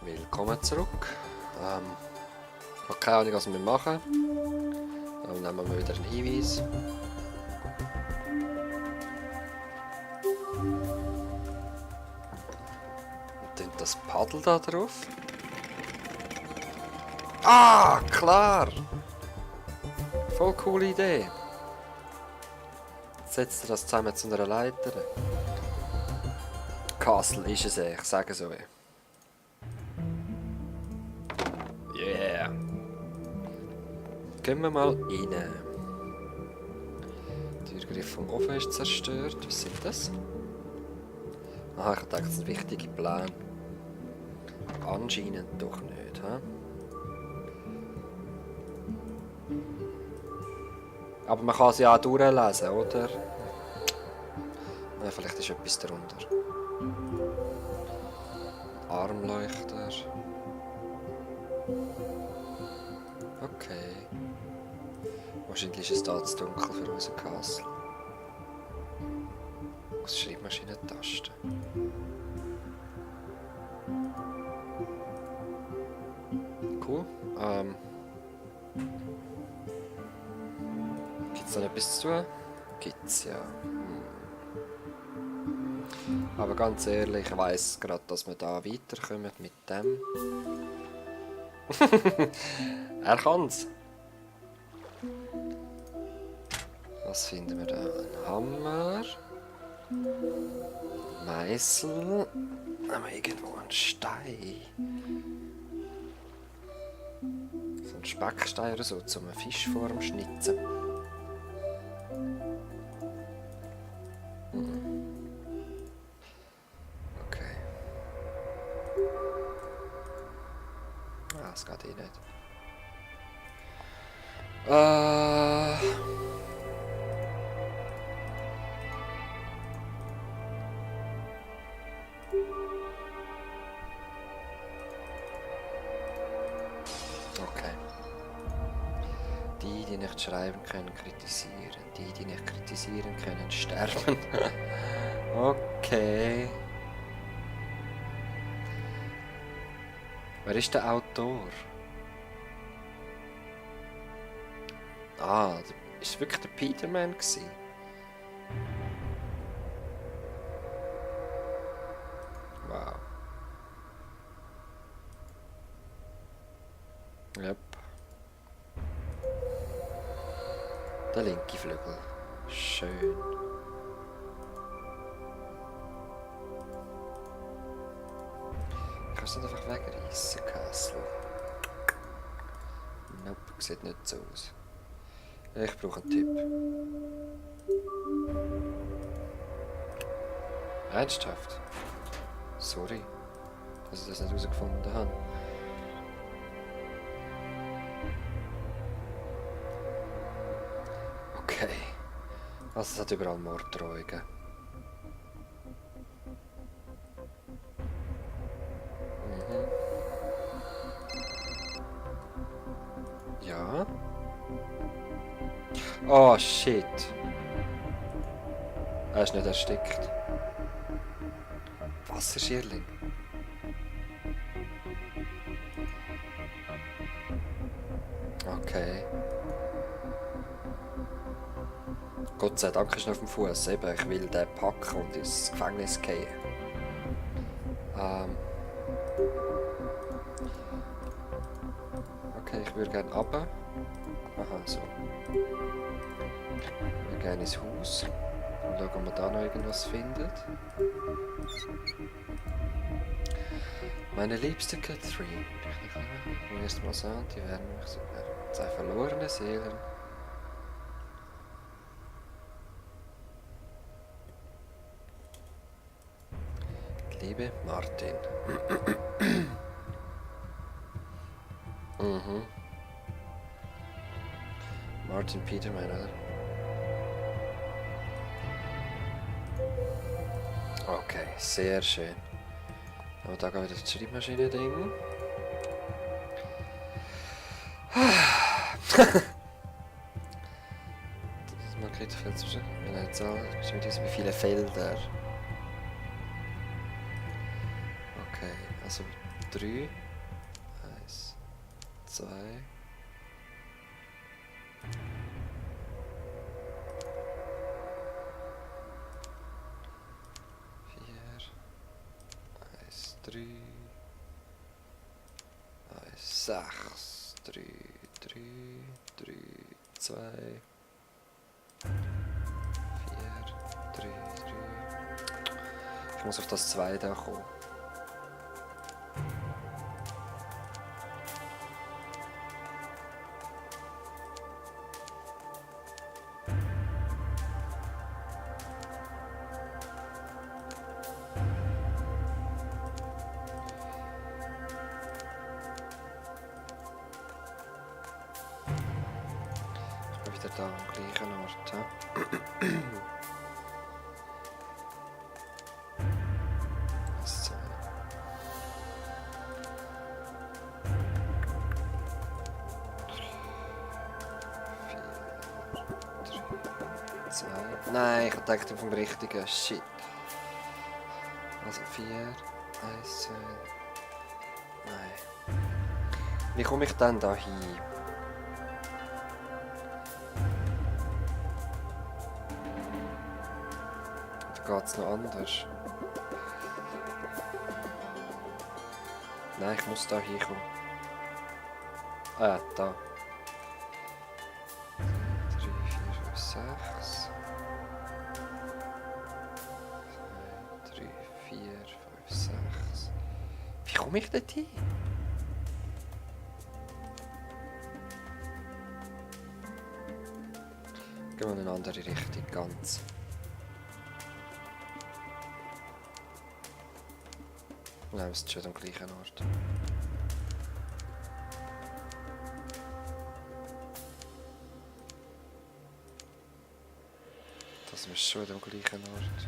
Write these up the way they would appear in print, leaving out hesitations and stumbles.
Willkommen zurück. Ich habe keine Ahnung, was wir machen. Dann nehmen wir wieder einen Hinweis. Und dann das Paddel da drauf. Ah, klar! Voll coole Idee. Jetzt setzt ihr das zusammen zu einer Leiter. Castle ist es, ich sage so. Yeah! Gehen wir mal rein. Der Türgriff vom Ofen ist zerstört. Was sind das? Aha, ich dachte, das sind wichtige Pläne. Anscheinend doch nicht, hä? Aber man kann sie auch durchlesen, oder? Ja, vielleicht ist etwas darunter. Armleuchter. Okay. Wahrscheinlich ist es da zu dunkel für unseren Castle. Aus Schreibmaschinentasten. Cool. Gibt's noch etwas zu tun? Gibt's ja. Aber ganz ehrlich, ich weiss gerade, dass wir da weiterkommen mit dem. Er kann's. Was finden wir da? Ein Hammer. Meißel. Haben wir irgendwo einen Stein? So ein Speckstein oder so, zum Fischform schnitzen. Okay. Ah, das geht eh nicht. Okay. Die nicht schreiben können, kritisieren. Die nicht kritisieren können, sterben. Okay. Wer ist der Autor? Ah, ist es wirklich der Peterman gewesen? Wow. Yep. Der linke Flügel. Schön. Kannst du nicht einfach wegreißen, Castle? Nope, sieht nicht so aus. Ich brauche einen Tipp. Ernsthaft? Sorry, dass ich das nicht herausgefunden habe. Okay. Also es hat überall Morddrohungen. Ja. Oh shit. Er ist nicht erstickt. Wasserschierling. Okay. Gott sei Dank ist er auf dem Fuß. Eben, ich will den packen und ins Gefängnis gehen. Okay, ich würde gerne runter. Aha, so. Ich würde gerne ins Haus. Und schauen, ob man da noch irgendwas findet. Meine liebste Catherine. Erst mal sagen, die werden mich so. Zwei verlorene Seelen. Liebe Martin. Martin Peterman, oder? Okay, sehr schön. Aber da geht wieder das Schreibmaschine-Ding. Das markiert viel zu schön. Eine Zahl, wie viele Felder. Okay, also 3. 1, 2. 3, 6, 3, 3, 3, 2, 4, 3, 3. Ich muss auf das 2 da kommen. Wieder da am gleichen Ort. Das 2. 4, 3, 2. Nein, ich dachte vom richtigen. Shit. Also 4, 1, 2. Nein. Wie komme ich dann da hin? Geht es noch anders? Nein, ich muss da hinkommen. Ah, da. 3, 4, 5, 6. 2, 3, 4, 5, 6. Wie komme ich dort hin? Gehen wir in eine andere Richtung, ganz. Nein, wir sind schon am gleichen Ort. Das ist schon am gleichen Ort.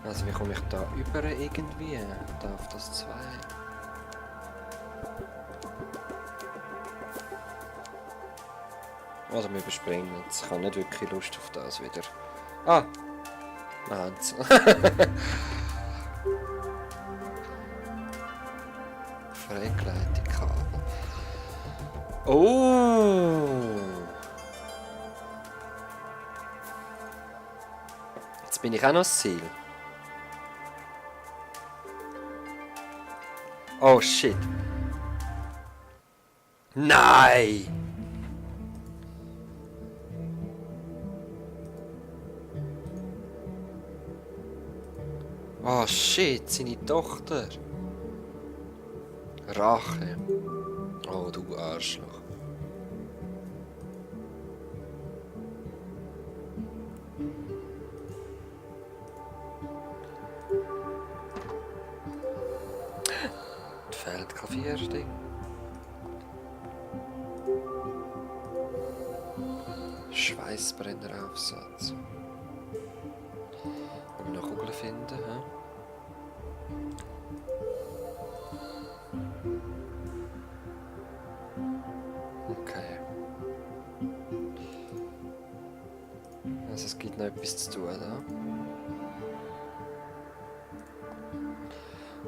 Also wie komme ich da über irgendwie? Da auf das 2. Oder wir überspringen jetzt. Ich habe nicht wirklich Lust auf das wieder. Ah! Wir haben es. Freigeleitet-Kabel. Oh! Jetzt bin ich auch noch das Ziel. Oh shit. Nein! Oh shit, seine Tochter. Rache. Oh du Arschloch. Fehlt kein Vierding. Schweißbrenneraufsatz. Und noch Kugeln finden, hä? Okay. Also es gibt noch etwas zu tun, da.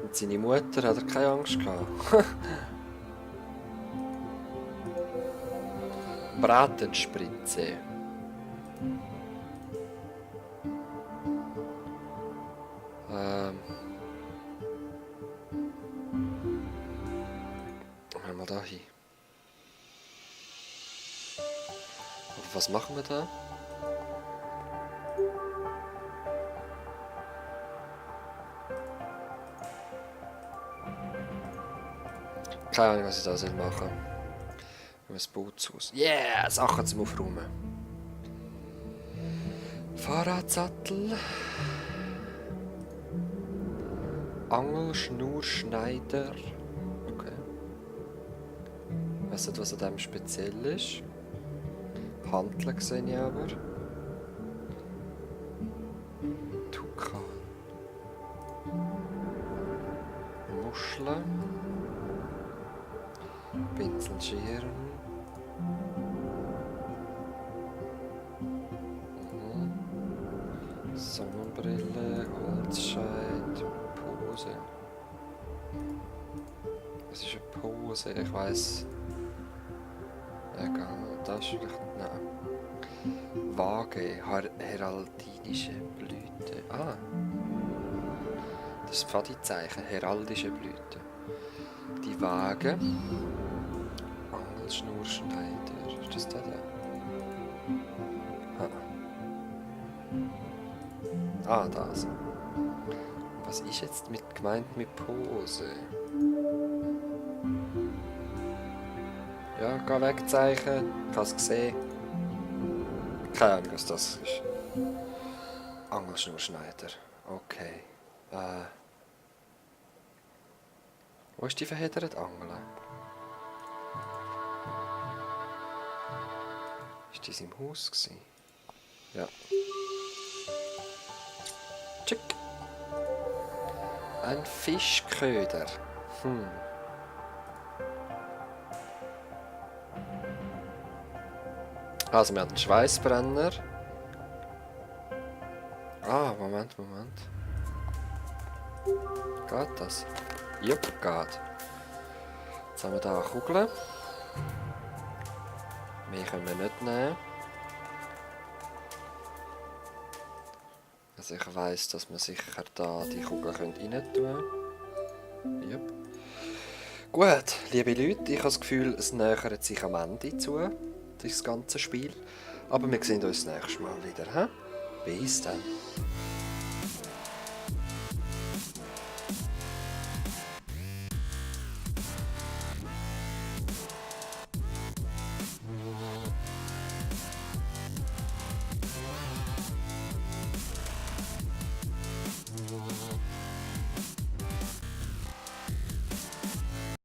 Und seine Mutter hat keine Angst gehabt. Bratenspritze. Gehen wir da hin. Aber was machen wir da? Keine Ahnung, was ich da machen soll. Das Bootshaus. Yeah! Sachen zum Aufräumen. Fahrradsattel. Angelschnurschneider. Okay. Ich weiss nicht, was an dem speziell ist. Hanteln sehe ich aber. Tukan. Muscheln. Pinselschirm. Sonnenbrille, Holzscheit, Pose. Was ist eine Pose? Ich weiss. Egal, das ist vielleicht. Nein. Waage, heraldinische Blüte. Ah. Das ist das Pfadizeichen, heraldische Blüte. Die Waage. Angelschnurschneider. Ist das der da? Ah, das. Was ist jetzt gemeint mit Pose? Ja, geh wegzeichnen. Ich habe es gesehen. Keine Ahnung, was das ist. Angelschnurschneider. Okay. Wo ist die verhedderte Angel? Ist die im Haus gewesen? Ja. Tschick. Ein Fischköder. Also, wir haben einen Schweißbrenner. Ah, Moment. Geht das? Jupp, geht. Jetzt haben wir hier eine Kugel. Mehr können wir nicht nehmen. Also ich weiss, dass man sicher da die Kugel rein tun könnte. Jupp. Gut, liebe Leute, ich habe das Gefühl, es nähert sich am Ende zu, das ganze Spiel. Aber wir sehen uns das nächste Mal wieder. He? Bis dann.